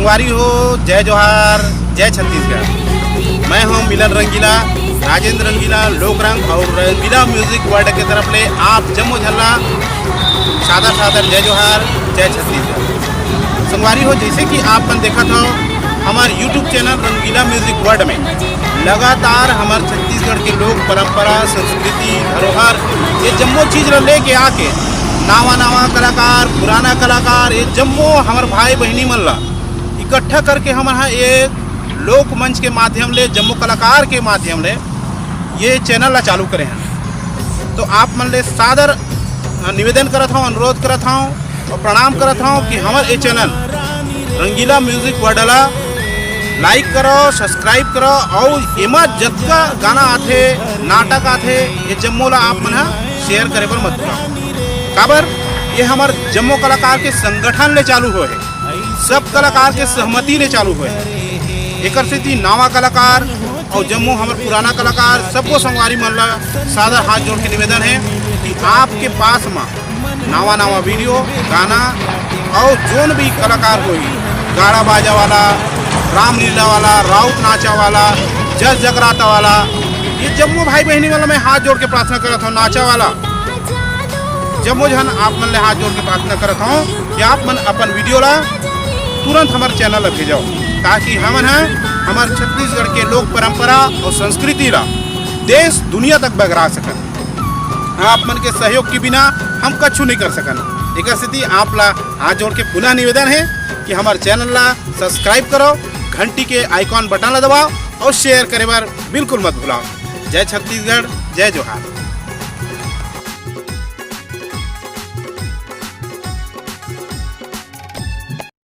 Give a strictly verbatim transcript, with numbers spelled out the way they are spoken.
संगवारी हो, जय जोहार, जय छत्तीसगढ़। मैं हूं मिलन रंगीला, राजेंद्र रंगीला, लोक रंग और रंगीला म्यूजिक वर्ल्ड के तरफ ले आप जम्मो झन ला सादर सादर जय जोहार, जय छत्तीसगढ़। संगवारी हो, जैसे कि आप मन देखत हो हमर YouTube चैनल रंगीला म्यूजिक वर्ल्ड में लगातार हमर छत्तीसगढ़ के लोक परंपरा, संस्कृति, धरोहर, ये जम्मो चीज ला लेके आके नावा नावा कलाकार, पुराना कलाकार, ये जम्मो हमर भाई बहिनी मन ला इकट्ठा करके हमन ह ये लोक मंच के माध्यम ले, जम्मो कलाकार के माध्यम ले ये चैनल ला चालू करे हन। तो आप मन ले सादर निवेदन करत हूँ, अनुरोध करत हूँ और प्रणाम करत हूँ कि हमर ये चैनल रंगीला म्यूजिक वर्ल्ड ला लाइक करो, सब्सक्राइब करो और एमा जतका गाना आथे, नाटक आथे, ये जम्मो ला आप मन ह शेयर करे बर मत भूलव। काबर ये हमर जम्मो कलाकार के संगठन ले चालू होए हे, सब कलाकार के सहमति ले चालू होए हे। एकर सेती नावा कलाकार और जम्मो हमर पुराना कलाकार, सबको संगवारी मन ला सादर हाथ जोड़ के निवेदन हे कि आपके पास मा नावा नावा वीडियो, गाना और जोन भी कलाकार होही, गाड़ा बाजा वाला, रामलीला वाला, राउत नाचा वाला, जस जगराता वाला, ये जम्मो भाई बहिनी मन ला मैं हाथ जोड़ के प्रार्थना करत हूँ, नाचा वाला जम्मो झन आप मन ले हाथ जोड़ के प्रार्थना करत हूँ कि आप मन अपन वीडियो ला तुरंत हमर चैनल ला भेजव, ताकि हमन ह हमर छत्तीसगढ़ के लोक परंपरा और संस्कृति ला देश दुनिया तक बगरा सकन। आप मन के सहयोग के बिना हम कछु नहीं कर सकन। एकर सेती आप ला हाथ जोड़ के पुनः निवेदन हे कि हमर चैनल ला सब्सक्राइब करो, घंटी के आइकॉन बटन ला दबाओ और शेयर करे बर बिल्कुल मत भुलाओ। जय छत्तीसगढ़, जय जोहार।